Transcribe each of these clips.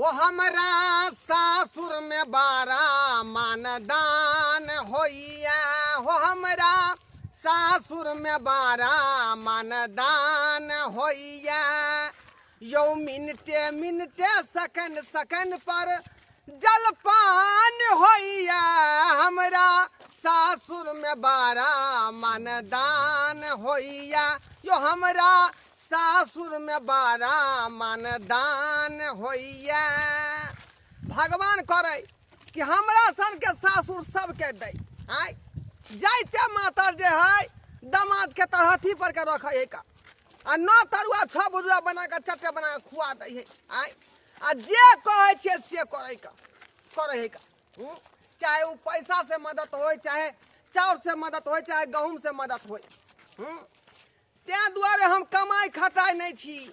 ओ हमरा सासुर में बारा मानदान होइया, हो हमरा सासुर में बारा मानदान होइया। यौ मिनटे मिनटे सकन सकन पर जलपान होइया, हमरा सासुर में बारा मानदान होइया। यो हमरा सासुर में बारा मानदान होइया। भगवान करे कि हमरा सन के सासुर सबके दै। आय जाइते मातर जे है दमाद के तरहथी पर के रखे है का, आ 9 तरुआ 6 भुरुआ बना के चट्टे बना के खुआ दै है। आय आ जे कहै छियै से करै का, करै है का। चाहे ओ पैसा से मदद होय, चाहे चाउर से मदद होय, चाहे गहूम से मदद होय। तें दुआरे हम कमाइ खटाइ नहि छी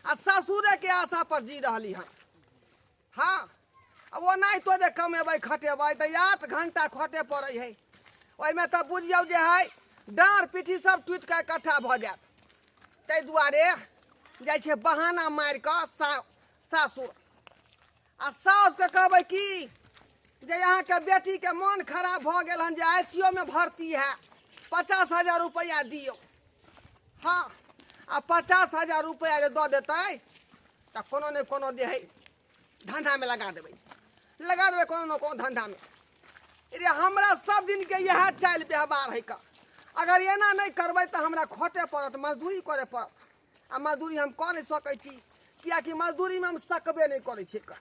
आ ससुरेके आशा पर जी रहली हन। हाँ, आ ओनाहितो जे कमेबै खटेबै तऽ 8 घंटा खटे पड़ै है, ओहिमे तऽ बुझियौ जे है डाँड़ पीठी सब टूटि कऽ इकट्ठा भऽ जायत। ताहि दुआरे जाइ छियै बहाना मारि कऽ सासुर, आ सासुके कहबै की जे अहाँके बेटीके मोन खराब भऽ गेल हन जे आई सी you में भर्ती है, 50,000 रुपैआ दियौ। हाँ, आ 50,000 रुपैआ जे दऽ देतै तऽ कोनो ने कोनो जे है धंधामे लगा देबै, लगा देबै कोनो ने कोनो धंधामे। रे हमरा सब दिनके इएह चालि व्यवहार है का, अगर एना नहि करबै तऽ हमरा खटे पड़त, मजदूरी करे पड़त, आ मजदूरी हम कऽ नहि सकै छी, किएकि मजदूरीमे हम सकबे नहि करै छियै का,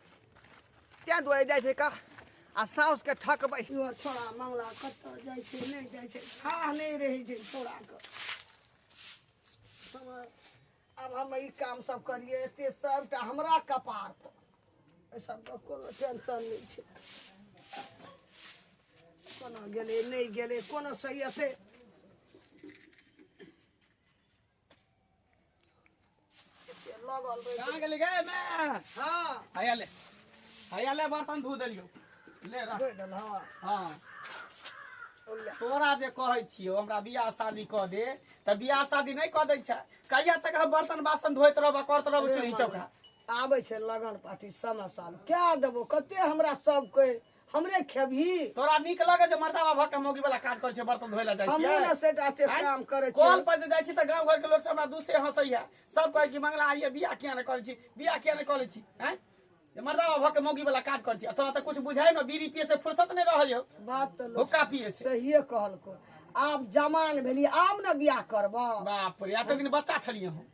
तेँ दुआरे जाइ छै का आ साउसके ठकबै। यो छोड़ा मंगला कतऽ जाइ छै नहि जाइ छै, थाह नहि रहै छै छोड़ाके। आब हम ई काम सब करियै, एते सबटा हमरा कपार पर, एहि सबके कोनो टेंशन नहि छै। कोना गेलै नहि गेलै कोनो सही से। लगल रहै। कहाँ गेलै गे मै? हाँ। हैया ले, हैया ले, बर्तन धो देलियौ, ले रख। धो देल, हाँ। हाँ। ले। तोरा जे कहै छियौ हमरा बियाह शादी कऽ दे, तऽ बियाह शादी नहि कऽ दै छै। कहिया तक हम बर्तन बासन धोइत रहब, करत रहब चूल्ही चौका? आबै छै लगन पाती समय साल कए देबो, कते हमरा सबके हमरे खेबही। तोरा नीक लगे जे मर्दावा भऽ के मौगी वाला काज करै छै, बर्तन धोइ लए जाइ हमहूँ छियै? ने सेटा से आँय? काम करै कल छियै। पर जे जाइ छी तऽ गाँव घर के लोक सब हमरा दूसे हँसैया, सब कहै कि मंगला आइये बियाह किया नहि करै छी, बियाह किया नहि करै छी? आँय? जे मर्दावा भऽ के मौगी वाला काज करै छी, आ तोरा तऽ कुछ बुझाइ न, बीड़ी पिए से फुर्सत नहि रहै हौ, बात तऽ लोक हुक्का पिए से। सहिए कहलको, आब जवान भेली आब ने बियाह करब। बाप रे, एते दिन बच्चा छलियै हम।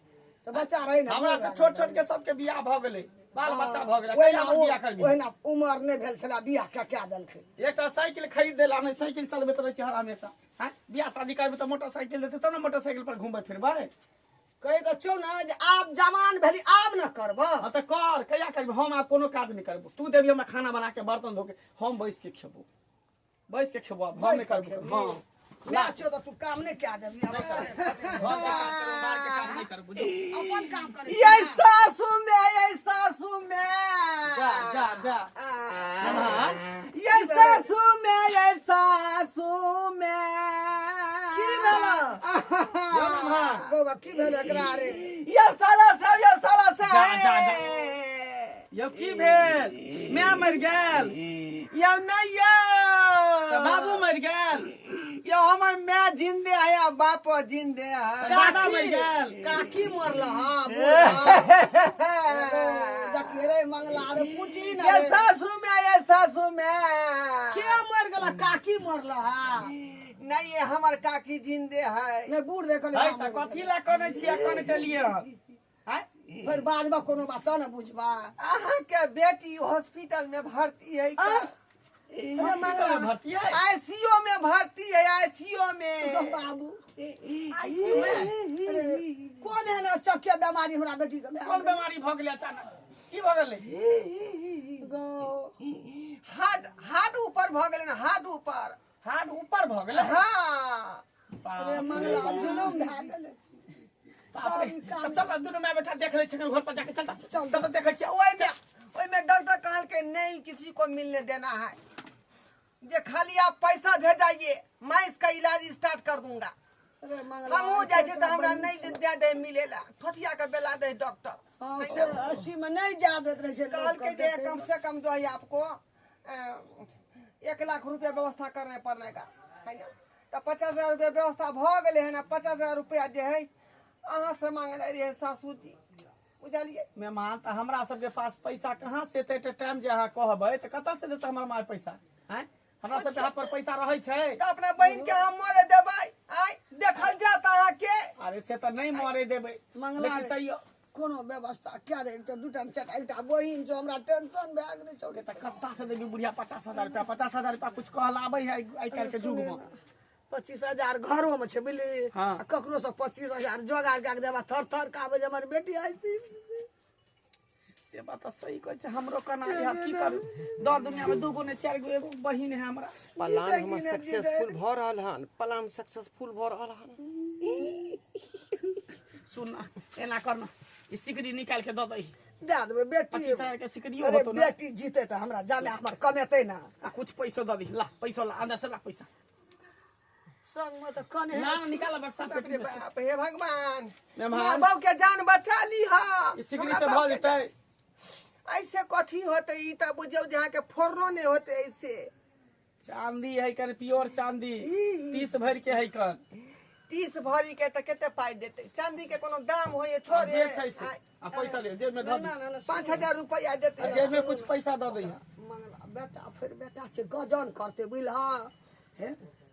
तऽ बच्चा रहै ने, हमरा से छोट छोट के सबके बियाह भऽ गेलै, बाल बच्चा भऽ गेलै, ओहिना कहिया हमर बियाह करबी? ओहिना उमर नहि भेल छलै बियाह कऽ कए देलकै। एकटा साइकिल खरीद देला, नहि साइकिल चलबैत रहै छी हर हमेशा। आँय, बियाह शादी करबै तऽ मोटरसाइकिल देतै तब ने मोटरसाइकिल पर घुमबै फिरबै। कहै तऽ छौ ने जे आब जवान भेली आब ने करब। हाँ तऽ कर, कहिया करबी? हम आब कोनो काज नहि करबो, तू देबी हमरा खाना बना के, बर्तन धो के, हम बैस के खेबो, बैस के खेबो, आब हम नहि करबो। हाँ। माय छौ तऽ तू काम नहि कए देबही, आब घर के काज करबो, बाहर के काज नहि करबो, जो। अपन काम करै ये सासु में, ये सासु में, जा जा जा। ये सासु में, ये सासु में। की भेल? यो नमहर। गौवा, की भेल एकरा रे? ये साला सब, ये साला सब। जा, जा, जा। यौ की भेल? माय मरि गेल? यौ नहि यौ। तऽ बाबू मरि गेल? यौ हमर माय जिन्दे है आ बापो जिन्दे है। दादा मरि गेल? काकी मरल हँ, देखिए रे मंगला रे, पूछी ने ये रे। सासु में, ये सासु में। के मरि गेल? काकी मरल हँ? नहीं, ये हमर काकी जिन्दे है। नहि बूढ़ रे कहले। है तऽ कथी लए कनै छियै, कनैत एलियै हन? आँय? फेर बाजबा कोनो बात तऽ ने बुझबा। अहाँके बेटी हॉस्पिटल में भर्ती है। आह! हॉस्पिटल में भर्ती है? आईसीयू में भर्ती है, आईसीयू में। बाबू आईसीयू में? अरे, कोन एहन चक्के बेमारी हमरा बेटी के भए कोन गेल? बेमारी भऽ गेलै अचानक? की भऽ गेलै? गौ। हार्ट, हार्ट ऊपर भऽ गेलै ने, हार्ट ऊपर। हार्ट ऊपर भऽ गेलै? हाँ। अरे मंगला जुलुम भए गेलै। बाप रे, तऽ चल दुनू माय बेटा देख लै छियै घर पर जाके, चल चल। चल चल देखै छियै। ओहिमे, ओहिमे डॉक्टर कहलकै नहीं किसी को मिलने देना है, जे खाली आप पैसा भेजाइए मैं इसका इलाज स्टार्ट कर दूंगा। अरे मंगला हमहूँ जाइ छियै तऽ हमरा नहि दे दे मिलेला ठोठिया के बेला दे डॉक्टर। हाँ, से अस्सी में नहीं जा देत रहे छै लोग कहलकै के जे देखै कम से कम जो है आपको 1 लाख रुपया व्यवस्था करने पड़ेगा, है ना? तऽ 50,000 रुपया व्यवस्था भऽ गेलै हन। 50,000 रुपया जे है अहाँ से मांगले रहियै सासू जी, बुझलियै? मेहमान, तऽ हमरा सबके पास पैसा कहाँ से एतै? एते टाइम जे अहाँ कहबै तऽ कतऽ से देतै हमर माय पैसा? आँय, हमरा सबके हाथ पर पैसा रहै छै? तऽ अपना बहिन के हम मरे देबै? आँय, देखल जात अहाँके। अरे, से तऽ नहि मरे देबै, मंगला लेकिन रे। तैयो कोनो व्यवस्था क्या रे? एकटा दूटा चारिटा एकटा बहिन छौ, हमरा टेंशन भए गेलै छौ। तऽ कत्ता से देबी बुढ़िया 50,000 रुपया? 50,000 रुपया कुछ कहलाबै है आइ काल्हि के युग में? 25,000 घरोमे छै, बुझली? हाँ। आ ककरो से 25,000 जोगाड़ कए के देबा, थर थर काबै जे हमर बेटी आई छी। से बात तऽ सही कहै छै। हमरो कना है, की करू? दर दुनिया में दूगो ने चारि गो, एगो बहिन है हमरा। प्लान जीते हमर कि नहि सक्सेसफुल भऽ रहल हन, प्लान सक्सेसफुल भऽ रहल हन। सुन ना, एना कर ना, ई सिकरी निकाल के दऽ दही। दए देबै बेटी। 25,000 के सिकरियो अरे होतो ना। बेटी जीते तऽ हमरा जामे हमर कमेतै ना। आ कुछ पैसो दऽ दही। ला पैसो, ला अंदर से ला पैसा। संगमे तऽ कने ना ना, निकाल बक्सा बाप रे पेटी में से। बाप, हे भगवान, मेहमान। हमरा बाप के जान बचा ली हा। ई सिकरी से भऽ जेतै। ऐसे कथी होते? ई तऽ बुझियौ जे अहाँके फोड़नो नहि होते ऐसे। चांदी है कन, प्योर चांदी, 30 भरि के है कन। 30 भरी के तऽ कते पाइ देतै? चांदी के कोनो दाम होइए थोड़े? जे छै से आ पैसा ले, जेब में धऽ ना दी। ना ना। 5000 रुपैआ आ देतै। जेब में कुछ पैसा दऽ दही। मंगला बेटा, फेर बेटा छै, गजन करतै, बुझलह? हे,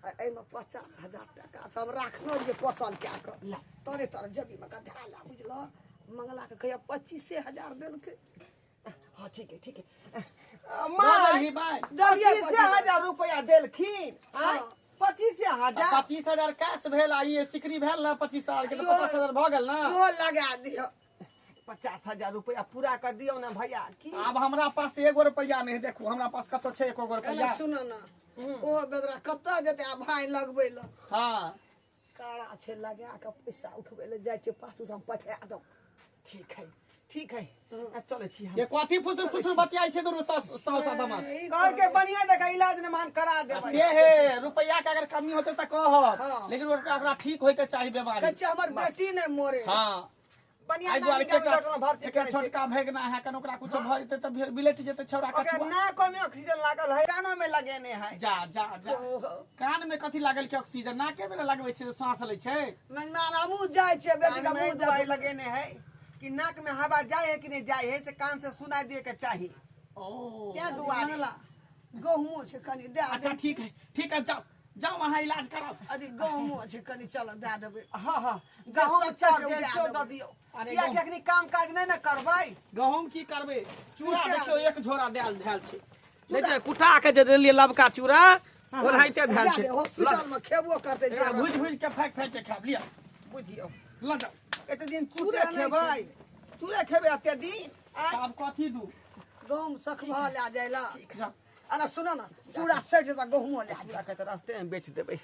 आ एहिमे 50,000 टाका छै, हम राखनो रहियै कोसल कए कऽ तोरे तोरे जेबीमे गधा ला, बुझलह? मंगलाके कहिया 25,000 देलकै। हाँ, ठीक है, ठीक है। दऽ माय दही माय। 25,000 रुपैआ देलखिन? आँय, 25,000? 25,000 कैश भेल आ ई सिकरी भेल ना 25,000 के, तऽ 50,000 भऽ गेल ना। इहो लगा दिह। 50,000 रुपैआ पूरा कर दियौ ने भैया की। आब हमरा पास एगो रुपैआ नहि। देखू, हमरा पास कतौ छै एको गो एना रुपैआ? सुन ना, ओ बेदरा कतऽ जेतै आ भाय लगबै लए? हाँ। काड़ा छै, लगा कऽ पैसा उठबै लए जाइ छै, पाछू से हम पठा दब। ठीक है, ठीक है, आ चलै छी हम। ये कथी फुसुर फुसुर बतियाइ छै दुनू सास सास आ दमाद? कहलकै बढ़िया जगह इलाज निमान करा देबै। से हे, रुपैआ के अगर कमी होतै तऽ कहब, हाँ। लेकिन ओकरा ओकरा ठीक होय के चाही बीमारी। कहै छै हमर बेटी नहि मरे। हाँ। बढ़िया एहि दुआरे नामी गामी डॉक्टर में भर्ती एकर करै छै। छोटका भेगना है कन, ओकरा कुछो भऽ जेतै तऽ फेर बिलटि जेतै छौड़ा ओकरा कछुआ। नाको में ऑक्सीजन लागल है, कानो में लगेने है। जा जा जा, कान में कथी लागल के ऑक्सीजन? नाके में ने लगबै छै, श्वास लै छै। मेहमान, हमहूँ जाइ छियै बेटी कान के में मुँह दवाई देखै। लगेने है कि नाक में हवा जाए है कि नहीं जाए है, से कान से सुनाई दे के चाही। ओ। क्या दुआरे। मंगला, गहूमो छै, कनि दए अच्छा। देब। ठीक है, ठीक है, जाओ जाओ, वहाँ इलाज कराओ। अरे, गहूमो छै, कनि चल दए देबै। हाँ हाँ, गहूम सब चाउर छै, जे उगा सेहो देबै। दऽ दियौ। अरे किया गहूम। कि अखनी काम काज नहि ने करबै। गहूम की करबै? चूड़ा कुटा। देखियौ, एक झोरा देल धैल छै। देखियौ, कुटा के जे देलियै लबका चूड़ा, ओनाहिते धैल दए छै। दे, हॉस्पिटल मे खेबो करतै। एकरा भुजि भुजि के, फाँकि फाँकि के खायब, लिअ। बुझियौ। लऽ जाउ। एते दिन चूड़े खेबै, चूड़े खेबै एते दिन आँय? आब कथी दू? गहूम सखबा लए जाइ ला। जाउ। अरे सुन ना, चूड़ा सठि जेतै, गहूमो लए चूड़ा के तऽ रास्ते में बेच देबै।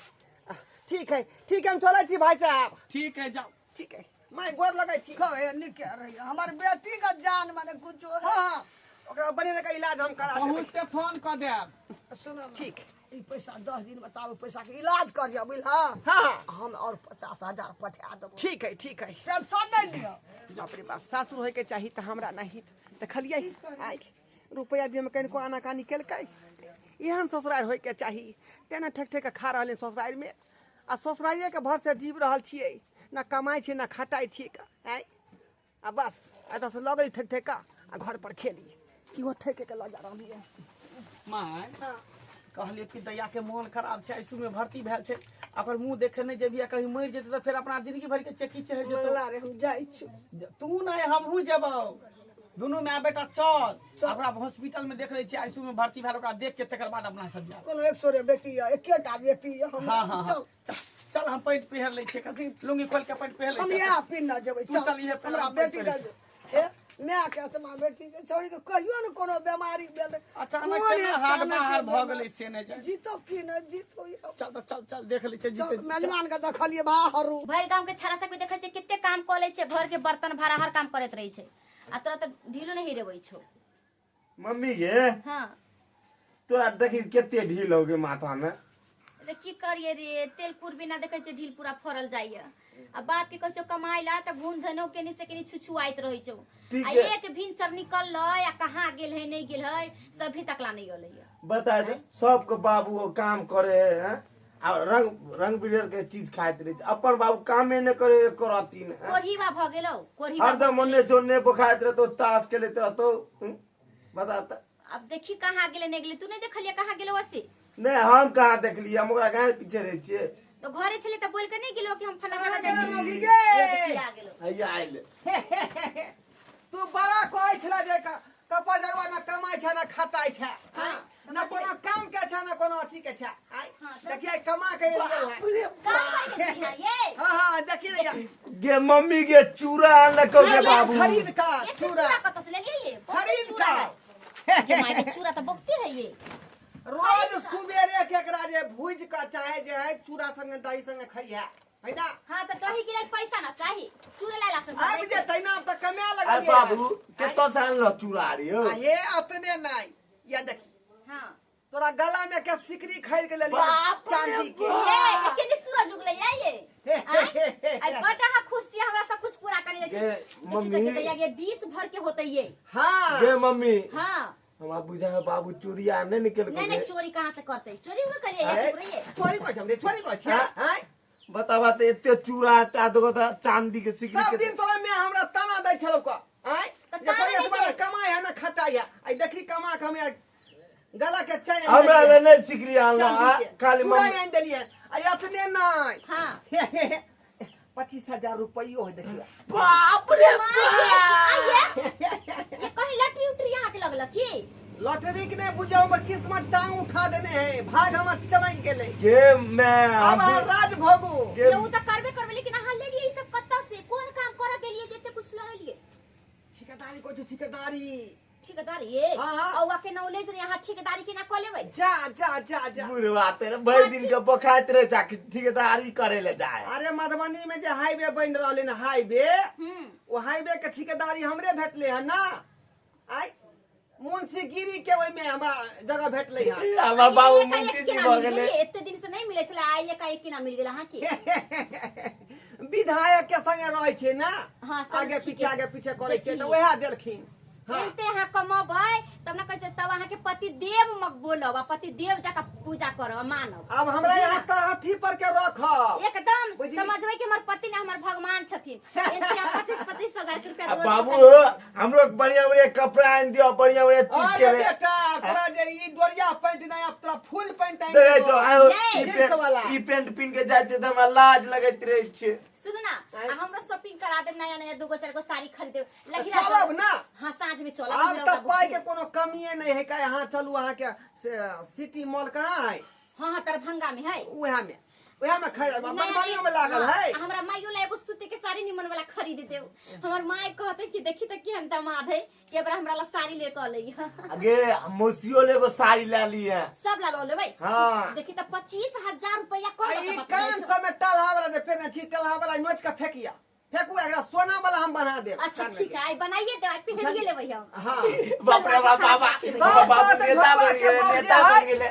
ठीक है, ठीक है, हम चलै छी भाई साहब। ठीक है, जाउ। ठीक है माय, गोर लगै छी। कहे निके रही, हमर बेटी के जान माने कुछो है। हाँ हाँ, ओकरा बढ़िया जकाँ इलाज हम करा देबै। पहुँचते फोन कऽ देब। सुन ना। ठीक। ई पैसा 10 दिन में ताबे पैसा के इलाज करियो, बुझला? हाँ हाँ। हम और 50,000 पठा देबो। ठीक है, ठीक है। टेंशन नहीं लिअ। बाप रे बाप, सासुर होइके चाही तऽ हमरा नहीं देखलियै आइ रुपैआ दियमे कनिको आनाकानी केलकै। एहन ससुरारि होइके चाही तेना ठेक ठेक के खा रहल ससुरारिमे आ ससुरारिएके भरसे जीव रहल छियै। ना कमाइ छियै, ना खटाइ छियै आँय। आ बस एतऽसँ लऽ गेली ठेक ठेक कऽ आ घर पर खेली, इहो ठेके के लऽ जा रहलियै। माय, कहलियै कि दैया के मोन खराब छै, आईसीयू में भर्ती भेल छै, ओकर मुंह देखे नहि जेबही आ कहीं मरि जेतै तऽ फेर अपना जिंदगी भरि के चेकी चढ़ि जेतौ। मंगला रे, हम जाइ छी। तू नहि, हमहूँ जेबौ, दुनू माय बेटा चल। ओकरा हॉस्पिटल में देख लै छियै, आईसीयू में भर्ती भेल, ओकरा देख के तकर बाद अपना सब जायब। कोनो एक सौ बेटी यऽ, एकेटा बेटी यऽ हम। हाँ हाँ हाँ। चल। चल चल, हम पैंट पहिर लै छियै, लुंगी खोल के पैंट पहिर लै हम छियै। इएह पिन्ह जेबै। तू चल, इहे हमरा पहिर बेटी पहिर के हे, माय के आत्मा, बेटी के छौड़ी के कहियो ने कोनो बेमारी भेल। अचानक कोन केना हार्ड अचानक बाहर भऽ बेमारी? गेलै से नहि जाय। जीतो की नहि जीतो ई। चल तऽ चल, चल देख लै छियै जीते। चल, मेजबान के देखलियै बाहरू। भरि गाँव के छाड़ा सबके देखै छै, कते काम कऽ लै छै, घर के बर्तन भाड़ा हर काम करैत रहै छै आ तोरा तऽ ढीलो नहि हिरबै छौ। मम्मी गे। हाँ। तोरा देखी कते ढील हो गे माथा में। त की करिए रे, तेल कुर बिना देखै छै ढील पूरा फरल जाइए। आ बाप के कहै छौ कमाइ ला त घून धनो केनी से केनी छुछुआइत रहै छौ। आ एक भिनसर निकल आ कहाँ गेल है नहीं गेल है सभी तकला नहीं गेल है। बता दे सबके बाबू काम करे है आ रंग रंग बिरंग के चीज खाइत रहे, अपन बाबू कामे न करे करतीन। कोढ़ीवा भ गेलौ, कोढ़ीवा हरदम ओने जोने बोखाइत रहतो, ताश खेलैत रहतो। बता अब देखी कहाँ गेले नहीं गेले, तू नहीं देखलिए कहाँ गेलो वैसे? नहीं हम कहाँ देखलिए, हम ओकरा गाय पीछे रहे छिए। तो घरे छले त बोल के नहीं गेलो कि हम फला जगह जाइ छी। आ गेलो हैया आइल। तू बड़ा कहै छला जे कपा जरवा ना कमाइ छै ना खताइ छै, ना कोनो काम के छै ना कोनो अथी के छै। देखिए कमा के एलियो है। काम करे के छी ये। हां हां देखिए गे मम्मी के चूड़ा आनलको गे बाबू, खरीद का चूड़ा कत से लेलिए? खरीद का ये माय के चूड़ा त बहुते है ये। रोज सुबेरे के एकरा जे भुज का चाहे जे है चूड़ा संगे दही संगे खइहा है ना। हां त दही के लिए पैसा ना चाही, चूड़ा लाला संगे आब जे तैना त कमा लगलिए। अरे बाबू केतो साल ल चूड़ा रे हो? आ हे अपने नहीं या देखी। हां तोरा गला में के सिकरी खरीद के लेलिए चांदी के। ये केने सूरज उगले ये आई बड़ा हा खुशी हमरा सब कुछ पूरा करे छै। मम्मी देखी त ये 20 भर के होते ये। हां गे मम्मी। हां हमरा बुझा है बाबू चोरी आ नहीं निकल नहीं नहीं चोरी कहां से करते, चोरी न करिए ये चोरी चोरी को हमरे चोरी को छै। हां बतावा त एते चूड़ा ता दगो त चांदी के सिकरी सब दिन तोरा में हमरा ताना दै छलौ क। आय जे करिए तुम्हारा कमाई है ना खटाई है। आई देखली कमा के हम गला के चैन हमरा ले नहीं सिकरी आनला, खाली चूड़ा आन देलिए। आई अतने नहीं। हां 25,000 रुपयो है देखिए। बाप रे बाप, ये कहीं लॉटरी उटरी यहाँ के लगल की? लॉटरी के नहीं बुझाओ, हमर किस्मत टांग उठा देने है, भाग हमर चमक गेले। के मैं अब राज भोगू ये उ त करबे करबे, लेकिन अहाँ ले लिए ई सब कत्ता से? कोन काम कर गेलिए जेते कुछ ले लिए? ठेकेदारी को ठेकेदारी ठेकेदारी ये औवा के नॉलेज नहीं, अहाँ ठेकेदारी के ना क लेबै? जा जा जा जा बुढ़वा तेरे भरि दिन के बखाइत रहे जा ठेकेदारी करे ले जाए। अरे मधुबनी में जे हाईवे बन रहले न हाईवे, वो हाईवे के ठेकेदारी हमरे भेटले है ना। आई मुंशीगिरी के ओइ में हमरा जगह भेटले है। हमर बाबू मुंशी जी भ गेले। एते दिन से नहीं मिले छले, आई एकाएक केना मिल गेल अहाँ के? विधायक के संगे रहै छै ना, आगे पीछे करै छै त वएह देलखिन। एते अहाँ कमबै तब ना कहै छै, तब अहाँ के पति देव मग बोलब आ पति देव जाका पूजा करब मानब। अब हमरा यहाँ तरहथी पर के रखब एकदम समझबै कि हमर पति ना हमर भगवान छथिन। एते 25-25 हजार के रुपया रोज। बाबू हमरो बढ़िया बढ़िया कपड़ा आनि दियो, बढ़िया बढ़िया चीज के। अरे बेटा तोरा जे ई डोरिया पैंट नै अब तोरा फुल पैंट आनि दियो। ई पैंट पिन के जाइ छै त हमरा लाज लगैत रहै छै। सुनू ना, हमरो शॉपिंग करा देब, नया नया दूगो चार गो साड़ी खरीद देब लहिरा चलब ना। हां साँझ में चलब। अब त पाई के कोनो कमिए नहीं है का। यहाँ चलू, अहाँ के सिटी मॉल कहाँ है? हां हां दरभंगा में है। उहा में उहा में खरीद मधुबनी में लागल है। हमरा माइयो ला एगो सूती के साड़ी निमन वाला खरीद देब। हमर माय कहते कि देखी त केहन दामाद है कि एबरा हमरा ला साड़ी ले के अलै। आगे मौसियो ले एगो साड़ी ला लिए, सब ला लो लेबै। हां देखी त 25,000 रुपया कोन ई कान सब में टलहा वाला जे पेने छी, टलहा वाला नोच के फेकिया फेकू, एकरा सोना वाला हम बना देब। अच्छा ठीक है, आई बनाइए देब, आई पहनिए लेबै हम। हां बाप रे बाप, बाबा बाबू नेता बन गेले, नेता बन गेले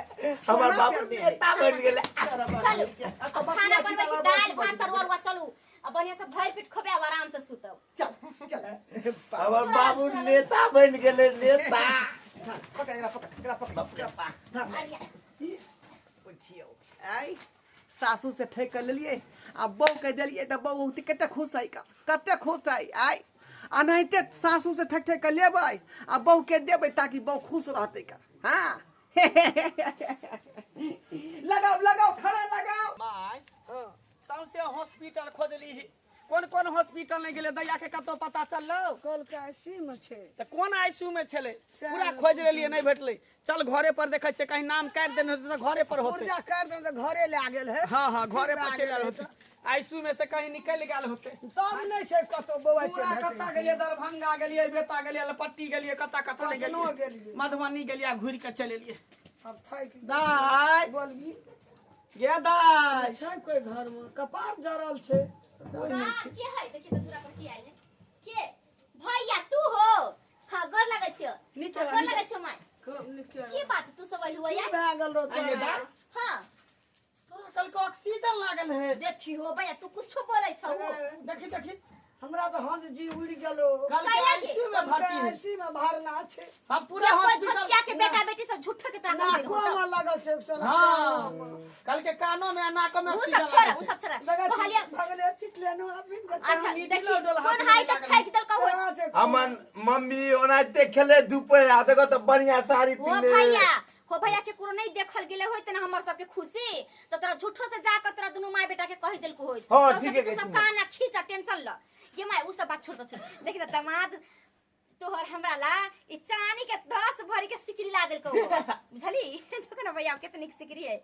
हमर बाबू, नेता बन गेले। चलू खाना बनबै छी, दाल भात तरुआ उरुआ, चलू अब बढ़िया से भरि पेट खोबे आब आराम से सुतब। चल चल हमर बाबू नेता बन गेले, नेता। पकड़ एकरा, पकड़ एकरा, पकड़। अरे बुझियौ आई सासू से ठेक कर लेलिए आ बहू के देलिए त बहू कते खुश है, कते खुश है। आई अनाहिते सासू से ठेक ठेक कर लेबै आ बहू के देबै ताकि बहू खुश रहतै का। हाँ लगाओ लगाओ खड़ा लगाओ। My सौंसे हॉस्पिटल खोजली, कोन कोन हॉस्पिटल नहीं गेले दैया के कतौ पता चललो? कल के आईसीयू में छै। त कोन आईसीयू में छले? पूरा खोज लेलिए नहीं भेटलै। चल घरे पर देखै छै कहीं नाम काटि देने होतै त घरे पर होतै। पुर्जा काटि देने त घरे ले गेल है। हां हां घरे पर चलि आयल होतै, आईसीयू में से कहीं निकल गेल होतै। तब नहीं छै कतौ बौआ छै। पूरा कत्ता गेलिए, दरभंगा गेलिए, बेता गेलिए, लपट्टी गेलिए, कत्ता कत्ता नहीं गेलिए, मधुबनी गेलिए, घुरि के चलि एलिए। अब थाकि दाइ बोलबी गे दाइ छै कोई घर में कपार जरल छै। के है देखी त दूरा पर के आयल है? के भैया तू हो? हां गोर लगै छियो, गोर लगै छियो my. की बात तू सब हुआ यार? भए गेल रो तोरा? हां तू कल के ऑक्सीजन लागल है। देखी हो भैया तू कुछो बोलै छौ। देखी देखी हमरा तो हंस जी उड़ गेलो। कल के आईसीयू में भर्ती है। आईसीयू में भरना छै। हम पूरा हॉस्पिटल धोछिया के बेटा बेटी सब झूठो के तोरा कर नाको में लागल छै। हां कल के कानो में नाको में उ सब छोड़ा उ सब छोड़ा कहलिया भगले चिटले नो अभी। अच्छा देखी कोन हाई त ठैक दल कहू। हमन मम्मी ओनाते खेले धूपे आ देखो त बढ़िया साड़ी पिन्ने। हो भैया हो भैया के कोनो नहीं देखल गेले होइत ना हमर सबके खुशी त तोरा झूठो से जाकर तोरा दुनु my बेटा के कहि देलको होइत। हां ठीक है तू सब काना खींच टेंशन ल ये my उ सब बात छोड़ छोड़। देख ना दामाद तोहर हमरा ला ई चांदी के 10 भरी के सिकरी ला देलको बुझली। देखो ना भैया कितनी सिकरी है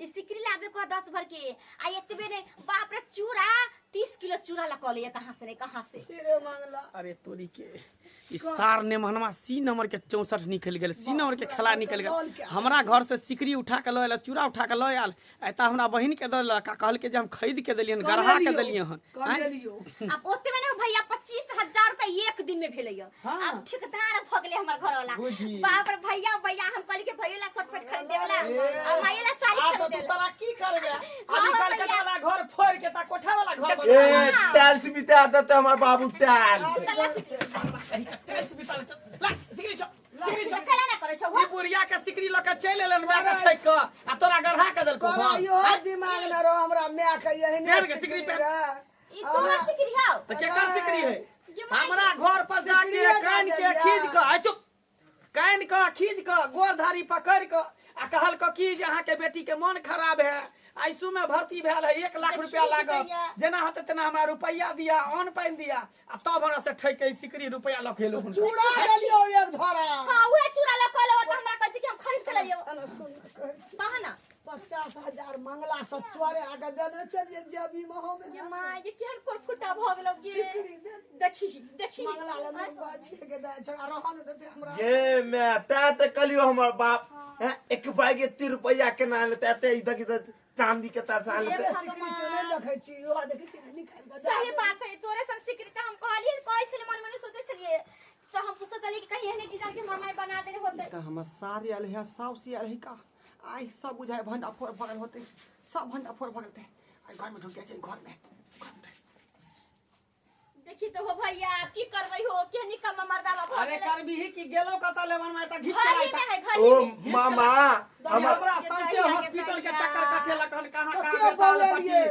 ई सिकरी ला देलको 10 भर के आ एतबे ने बाप रे चूरा 30 किलो चूरा ला कह कहां से नहीं कहां से तेरे मांगला। अरे तोरी के ई सार ने मनवा सी नंबर के 64 निकल गेल सी नंबर के खेला निकल गेल। हमरा घर से सिकरी उठा के ल आयल चूरा उठा के ल आयल एता हमरा बहिन के दल का कहल के जे हम खरीद के देलियन गढ़ा के देलियन हन। अब ओते में ने भैया 25,000 रुपया एक दिन में भेलैय। अब ठेकेदार भ गेले हमर घर वाला। बाप रे भैया भैया हम कहली के भैया ला शर्ट पैंट खरीद देवला आ माई ला साड़ी खरीद देला। आ तो तू तरक्की करबे अभी कलकत्ता वाला घर फोड़ के ता कोठा वाला घर बना। ए टाइल्स बिता देते हमर बाबू टाइल्स टाइल्स बिता ला सिकरी छो सिकरी छो खेला ना करे छो। ई बुढ़िया के सिकरी ल के चल एलन माय के ठैक के आ तोरा गढ़ा के देलको। यो दिमाग न रहो हमरा my के यही के सिकरी पे ई तोहर सिकरी हौ त केकर सिकरी है। हमरा घर पर जाके कान के खींच के आ चुप कान के खींच के गोरधारी पकड़ के आ कहल के की जे अहाँ के बेटी के मन खराब है आईसीयू में भर्ती भेल है 1 लाख रुपया लागत जेना होते तेना हमरा रुपया दिया ऑन पाइन दिया आ तब हमरा से ठैक के सिकरी रुपया ल के लो। चूड़ा देलियो एक धरा। हां उहे चूड़ा ल के लो त हमरा कहै छै कि हम खरीद के लेलियो। कह ना 50,000 मंगला से चोरे आगे देने चलिए जेबी में हम। ये मां ये केहन कोरफुटा भ गेलो गे। देखी देखी मंगला ले बाजी के दे छोड़ा रहन देते हमरा। ये मैं ता त कलियो हमर बाप हैं एक बैग 30 रुपया के ना लेते ते ई देखी चांदी के तार साल पे सिकरी चले देखै छी यो देखै छी निकाल दे। सही बात है तोरे सन सिकरी त हम कहलिए कहै छले मन मन सोचै छलिए त हम पूछै छलिए कि कहीं एहने डिजाइन के हमर माई बना देले होते। त हमर सारी आल है साउसी आल है का आई सब बुझाय भंडा फोड़ भगल होते सब भंडा फोड़ भगलते। आई घर में ढुक जाय छै घर में। देखी तो हो भैया की करबै हो के निकम मर्दावा भ अरे गेलै। करबी की गेलो कत लेवन में त घिच के घर में है घर ओ में। मामा हमरा संसे हॉस्पिटल के चक्कर काटे लखन कहां कहां बोलिए।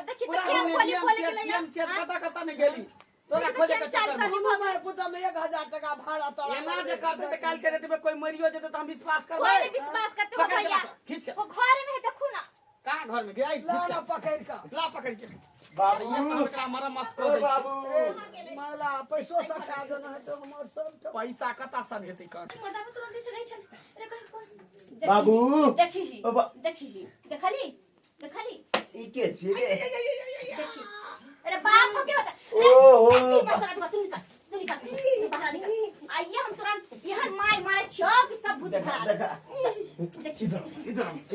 देखी तो के बोली बोली गेलै एमसीएच कत कत ने गेली तोरा खोजे के चक्कर में। my पुता में 1000 टका भाड़ा तोरा एना जे करते त काल के रेट में कोई मरियो जेते त हम विश्वास करबै। कोई नहीं विश्वास करते हो भैया। खींच के वो घर में है देखू ना कहां घर में गई ला ना पकड़ के ला पकड़ के बाबू एकरा मरम मत कर दे बाबू माला पैसो सटा देना है तो हमर सब पैसा कता सन हेतै कर मर्दा में तुरंत चलै छन। अरे कहीं कोन बाबू देखी देखी देखली देखली ई के छी रे देखी। अरे बाप हो के होता। ओहो तू निकल तू निकल तू बाहर निकल। आइए हम तुरंत यहाँ मार मारे छियो कि सब भूत धरा दे। देखी इधर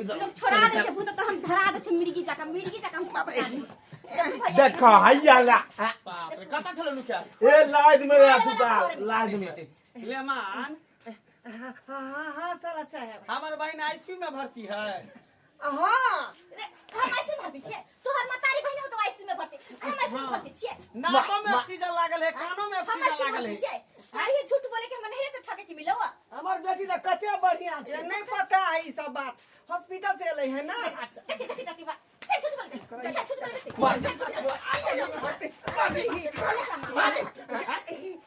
इधर लोग छोड़ा दे छै भूत तो हम धरा दे छै मिर्गी जाका मिर्गी जाका हम छोड़ा दे। देखो हैया ला बाप रे कता छलो लुकिया ए लाद में रे सुता लाद में ले मान। हां हां साला साहब हमर बहन आईसीयू में भर्ती है। हां हम आईसीयू में भर्ती छियै तोहर मतारी बहन हो तो आईसीयू में भर्ती हम आईसीयू में भर्ती छियै। नाको में ऑक्सीजन लागल है कानो में ऑक्सीजन लागल है। अरे झूठ बोले के हम नहरे से ठके के मिलो। हमर बेटी त कते बढ़िया छै नहीं पता है ई सब बात हॉस्पिटल से एलै है ना। देखी देखी देखी बा झूठ बोल के झूठ बोल के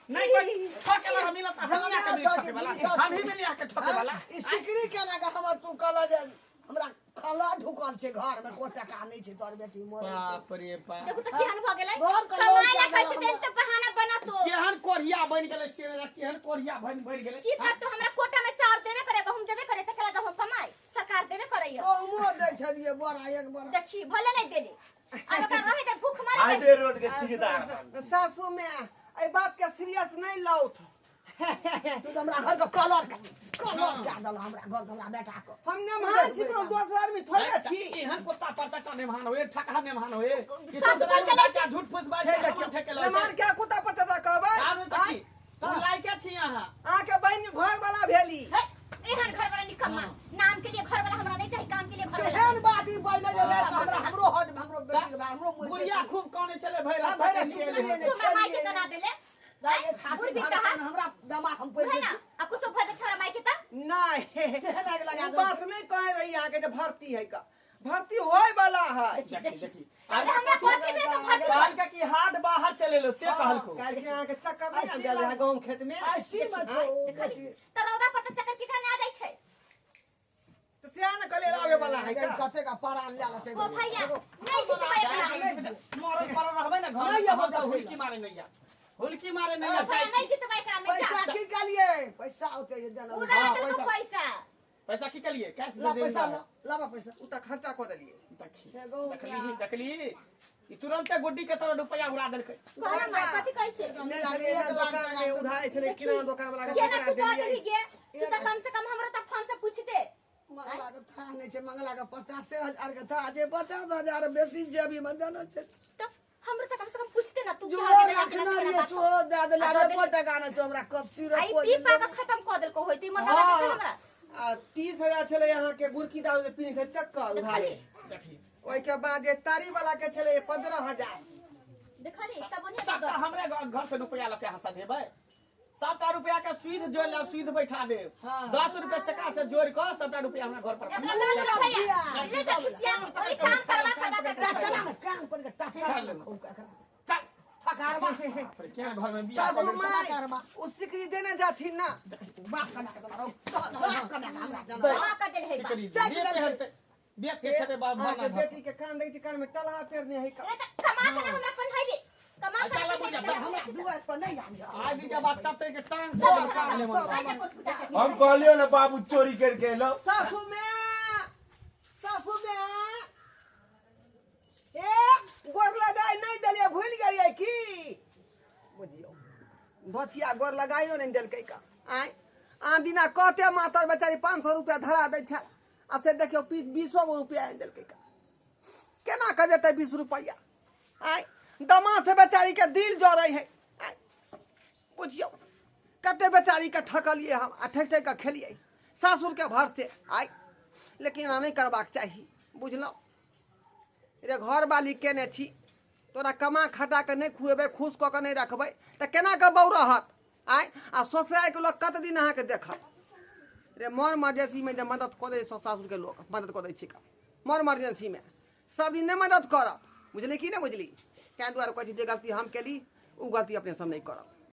नहीं कोई ठके वाला मिलत हम ही आके ठके वाला हम ही मिली आके ठके वाला। ई सिकरी केना के हमर तू कहला जे हमरा खला ढुकल छै घर में को टका नहीं छै तोर बेटी मरे छै। बाप रे बाप देखू त केहन भ गेलै कमाय ला कहै छै तेन त बहाना बना तो केहन कोरिया बन गेलै से केहन कोरिया बन भर गेलै की कर तो हमरा कोटा में चाउर देबे करे गहुम देबे करे त खेला जब हम कमाई सरकार देबे करैय गहुमो दै छलियै बोरा एक बोरा देखी भले नहीं देले आ ओकरा रहे दे भूख मारे हाईवे रोड के ठेकेदार सासू में एई बात के सीरियस नहीं लौथ। तू त हमरा घर के कलर कलर क्या दल हमरा घर के हमरा बेटा को हम नेमहान छी कोनो दोसर आदमी थोड़े छी। एहन कुत्ता पर चट्टा नेमहान होए ठकहा नेमहान होए कि ससुराल में जाके झूठ फूस बाज के ठेके लौ नेमहान के कुत्ता पर चट्टा कहबै तू लाइके छी अहाँ अहाँ के बहिन के घर वाला भेली। एहन घर वाला निकम्मा नाम के लिए घर वाला हमरा नहीं चाहिए काम के लिए घर वाला। केहन बात ई बोले जे रे हमरा हमरो मोन गुड़िया खूब काने चले भई रास्ता भई के रास्ता निकले के तू हमरा माई के तना देले दाइ छाती बुढ़ भी धड़कन कहा हमरा बेमार हम पड़ि है ना आ कुछो भऽ जेतै हमरा माई के त नहीं तेहन आगि लगा उ बात नहीं कह रही यहाँ के जे भर्ती है का भर्ती होए वाला है देखी देखी अरे हमरा कथी में से भर्ती कहल के कि हाथ बाहर चले लो से कहल को काल्हि के अहाँके चक्कर नहीं आबि गेल है गाँव खेत में ऐसी में छौ देखली त रौदा पर त चक्कर केकरा ने आ जाइ छै तऽ सएह ने कहलियै आबे वाला है का कते का परान ले लेतै ओ भैया नहीं जीतबै एकरा मरल परल रहबै ना घर नहीं में आबऽ हम सब देबै। हुलकी मारे नैया हुलकी मारे नैया ओ भैया जाइ नहीं छी जीतबै एकरा में जा पैसा की गेलियै पैसा ओते देना उड़ा हाँ, देलको पैसा। पैसा पैसा की केलिए कैश ला दे पैसा दे ला लाबा पैसा उ तऽ खर्चा कऽ देलियै देखी हे गौ देखली देखली ई तुरंते गुड्डी के तरह रुपया उड़ा देलकै कहना माय कथी कहै छै ले छलियै एक दोकान में उधारे छलै किराना दोकान वाला के केना तकरा तू दऽ देलियै देली गे तू त कम से कम हमरो त फोन से पूछते मंगला के था नहीं छै मंगला के 50,000 के था छै 50,000 बेसी जेबी में देना छै त हमरो त कम से कम पूछते ना तू जो क्या देले, रखना केना रहिए बात सो दे देले आ आब दऽ एको देली। टका नहि छौ हमरा कपसी आई रे पी पा के खत्म कऽ देलको होइते मन लगा देलकै हमरा आ 30,000 छलै अहाँके गुड़की दारू जे पीने छलै तकर उधारे देखी ओहिके बाद जे तारी वाला के छलै 15,000 देखली सब ओन्हे से सबटा दऽ हमरे घर से रुपया लके हंसा देबै सबटा रुपया के सुध जोड़ लेब सुध बैठा देब 10 रुपया सका से जोड़ के सबटा रुपया हमरा घर पर एकरा लऽ ले भैया ले जा खिसिया ओरी काम करवा करवा के टटला में कान पर के टटला में खूब के एकरा चल ठकारबा बाप रे, क्या घर में बिया सासु कर माय बा। उ सिकरी देने जाथिन ना बाप कना के देला रौ बाप कना के हमरा देला करवा के देल है बा सिकरी चल, बेच चल, के हेतै बेच के खेतै बाप अहाँके बना बेटी के कान दै छी कान में टलहा पेरने है का ए त कमा के ना हमरा पन्हाइबे कमा के चल, ना बुझा, पन्हाइबे। हमरा दुआर पर नहीं आबि आइ दिन के बाद तब तक के टांग चल, छोड़ चल, काट चल, लेब चल, आइ जा कोट फुटा के। हम कहलियो ना बाबू चोरी करके एलो सासु में सासु में ए गोर लगाय नहीं देलियै भूलि गेलियै की बुझियौ भथिया गोर लगाइयो नहीं देलकै का आँय आन दिना कहते मातर बेचारी 500 रुपया धरा दै छै आ से देखियौ 20 गो रुपया आनि देलकै का केना कऽ देतै 20 रुपया आँय दमा से बेचारी के दिल जरै है आँय बुझियौ कते बेचारी के ठकलियै हम आ ठकि ठकि कऽ खेलियै सासुरके भरसे आइ लेकिन एना नहि करबाक चाही बुझलहुँ रे घरवाली केने छी तोरा कमा खटा कऽ नहि खुएबै खुश कऽ कऽ नहि रखबै तऽ केना कऽ बौ रहत आइ आ ससुरारिके लोक कते दिन अहाँके देखत रे मर मर्जेंसीमे जे मदद कऽ दै सासुरके लोक मदद कऽ दै छिका मर मर्जेंसीमे सब दिन नहि मदद करत बुझली कि नहि बुझली ताहि दुआरे कहै छी जे गलती हम केली ओ गलती अपने सब नहि करब।